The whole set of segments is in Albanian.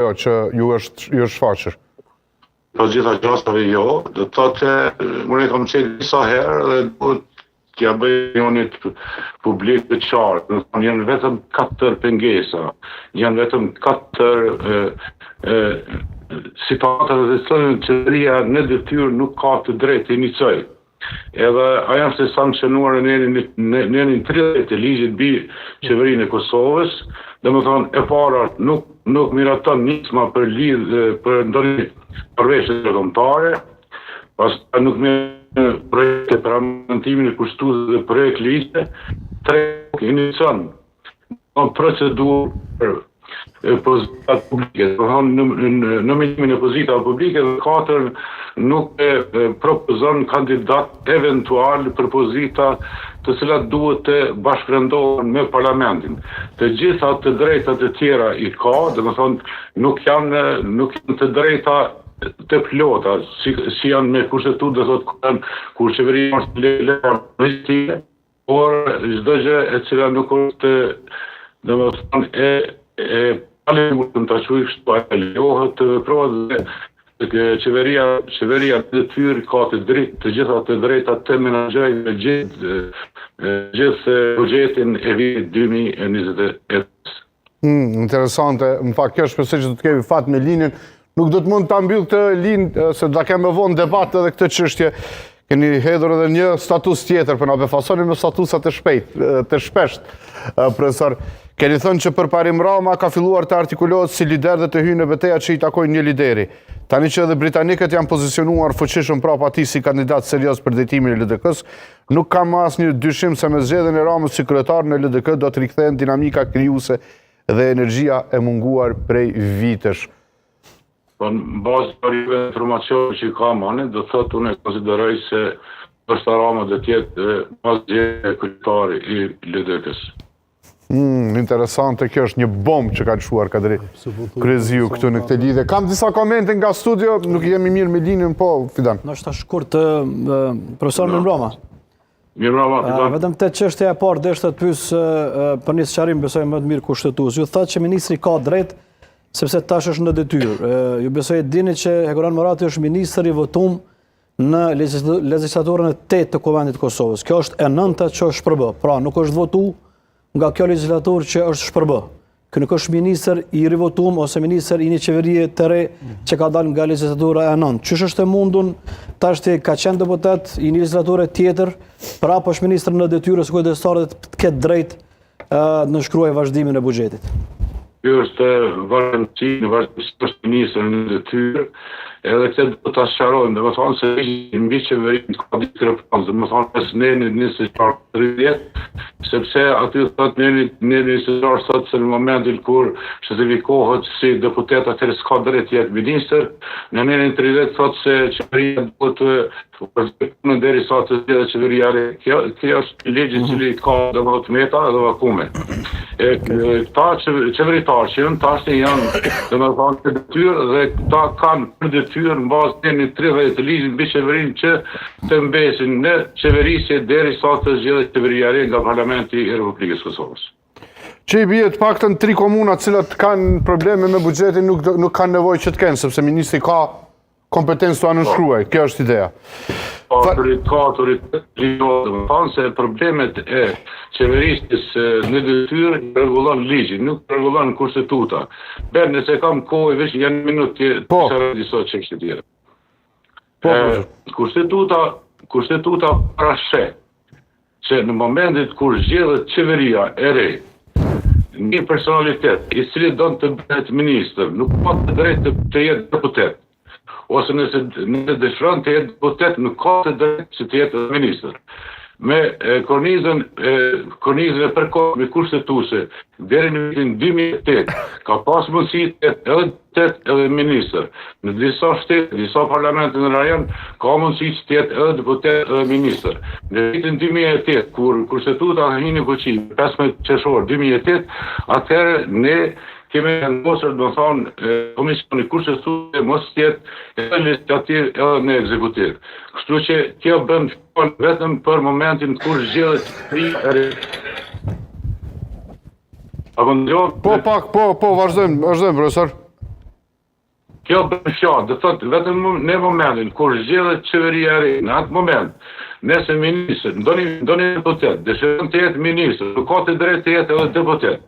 jo që ju është ju është shfaqur? Po gjitha gjasave jo, do të thotë unë e kam cek disa herë dhe duhet t'ia bëj opinionit publik të qartë, do të thonë janë vetëm katër pengesa, janë vetëm katër e, e, situata të cilën qeveria në detyrë nuk ka të drejtë të iniciojë. Edhe ajo është e sanksionuar në nenin në nenin 30 të ligjit mbi qeverinë e Kosovës, domethënë e para nuk nuk miraton nisma për lidh për ndonjë marrëveshje ndërkombëtare, pastaj nuk miraton projekte për amendamentimin e Kushtetutës dhe projektligje, tre nuk inicion në procedurë për pozitat publike, domethënë nominimin e pozitave publike dhe katër nuk e propozon kandidat eventual për pozita të cilat duhet të bashkërendohen me parlamentin. Të gjitha të drejtat e tjera i ka, domethënë nuk janë nuk janë të drejta të plota, si, si janë me kushtetutë, do thotë kur, kur qeveria është legitime, Por çdo gjë e cila nuk është, domethënë e e palejueshme ta quaj kështu, ajo lejohet të veprohet dhe qeveria qeveria në detyrë ka të drejtë të gjitha të drejtat të menaxhojë me gjithë gjithë buxhetin e vitit 2025. Mm, interesante, në fakt kjo shpresoj që do të kemi fat me linjën. Nuk do të mund ta mbyll këtë linjë se do ta kemi më vonë debat edhe këtë çështje. Keni hedhur edhe një status tjetër, po na befasoni me statusat e shpejt, të shpesht, profesor. Keni thënë që Përparim Rama ka filluar të artikulohet si lider dhe të hyjë në beteja që i takojnë një lideri. Tani që edhe britanikët janë pozicionuar fuqishëm prapa tij si kandidat serioz për drejtimin e LDK-së, Nuk kam më asnjë dyshim se me zgjedhjen e Ramës si kryetar në LDK do të rikthehen dinamika krijuese dhe energjia e munguar prej vitesh. Po në bazë të parimeve informacioneve që kam unë, do të thotë unë e konsideroj se ndoshta Rama do të jetë pas zgjedhjeve kryetar i LDK-së. Mm, interesante, kjo është një bombë që ka lëshuar Kadri Kryeziu këtu në këtë lidhje. Kam disa komente nga studio, nuk jemi mirë me linjën, po, Fidan. Ndoshta shkurt, profesor Mirëmbrëma. Mirëmbrëma, Fidan. Vetëm te çështja e parë, deshta të pyes për një sqarim, besoj më të mirë kushtetues. Ju thatë që ministri ka drejt, sepse tash është në detyrë. Ju besoj e dini që Hekuran Murati është ministër i votum në legjislaturën e 8 të Kuvendit të Kosovës. Kjo është e nënta që është shpërbë. Pra, nuk është votu nga kjo legjislaturë që është shpërbë. Ky nuk është ministër i rivotum ose ministër i një qeverie të re që ka dalë nga legjislatura e nëntë. Qysh është e mundun, tashti ka qenë deputet i një legjislature tjetër, prapë është ministër në detyrë ose kujdestar dhe të ketë drejt të nënshkruajë vazhdimin e buxhetit. Kjo është vazhdimësi, në vazhdimësi është ministër në detyrë, edhe këtë do ta sqarojmë, domethënë se ligji mbi qeverinë ka diskrepancë, domethënë mes nenit 26 30, sepse aty thotë neni neni 26 thotë se në momentin kur certifikohet si deputet atëherë s'ka drejt të jetë ministër, në nenin 30 thotë se qeveria duhet të Vazhdon punën derisa të zgjidhet qeveria e re. Kjo kjo është ligj i cili ka domethënë të meta edhe vakume. E këta qeveritarë që janë tashti janë domethënë në detyrë dhe këta kanë për detyrë në bazë të nenit 30 të ligjit mbi qeverinë që të mbesin në qeverisje derisa të zgjidhet qeveria e re nga Parlamenti i Republikës së Kosovës. Që i bie të paktën tri komuna të cilat kanë probleme me buxhetin nuk nuk kanë nevojë që të kenë, sepse ministri ka kompetencë t'ua nënshkruajë, kjo është ideja. Ka autoritet, ka autoritet ligjor, domethënë se problemet e qeverisjes në detyrë rregullon ligji, nuk rregullon kushtetuta. Ber, nëse kam kohë, veç një minutë të po. sqaroj disa çështje tjera. Po, po. Kushtetuta, kushtetuta parasheh që në momentin kur zgjedhet qeveria e re, një personalitet i cili don të bëhet ministër, nuk ka të drejtë të, të jetë deputet, ose nëse nëse dëshiron të jetë deputet, nuk ka të drejtë që të jetë ministër. Me e, kornizën e kornizën e përkohshme kushtetuese deri në vitin 2008 ka pas mundësi të jetë edhe deputet edhe ministër. Në disa shtete, disa parlamente në rajon, ka mundësi që të jetë edhe deputet edhe ministër. Në vitin 2008, kur kushtetuta hyri në fuqi, 15 qershor 2008, atëherë ne kemi vendosur, domethënë, Komisioni Kushtetues mos të jetë edhe legjislativ edhe në ekzekutiv. Kështu që kjo bën fjalë vetëm për momentin kur zgjedhet qeveria e re. A po ndëgjohet? Po pak, po, po, vazhdojmë, vazhdojmë, profesor. Kjo bën fjalë, do thotë vetëm në momentin kur zgjedhet qeveria e re, në atë moment, nëse ministër, ndonjë ndonjë deputet dëshiron të jetë ministër, nuk ka të drejtë të jetë edhe deputet.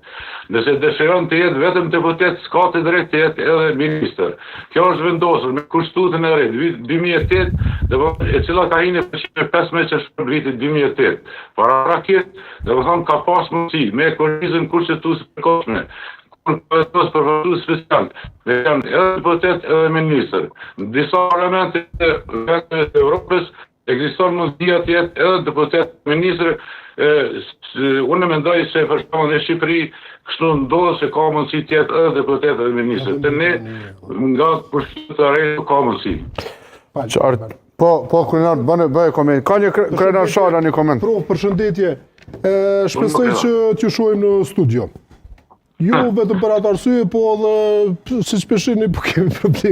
Nëse dëshiron të jetë vetëm deputet, s'ka të drejtë të jetë edhe ministër. Kjo është vendosur me Kushtetutën e re të vitit 2008, domethënë e cila ka hyrë në fuqi me 15 qershor të vitit 2008. Paraprakisht, domethënë ka pas mundësi me kornizën kushtetuese të përkohshme, kur ka vendos përfaqësues special, me qenë edhe deputet edhe ministër. Në disa parlamente të vendeve të Evropës ekziston mundësia të jetë edhe deputet ministër. E, unë mendoj se për shembull në Shqipëri kështu ndodh se ka mundësi të jetë edhe deputet edhe ministër. Te ne nga kushtetuta e re nuk ka mundësi. Qartë. Po, po, Krenar, bëne, bëje koment. Ka një Krenar Shala një koment. Prof, përshëndetje. E, shpresoj që t'ju shohim në studio. Jo vetëm për atë arsye, po edhe siç po shihni, po kemi probleme.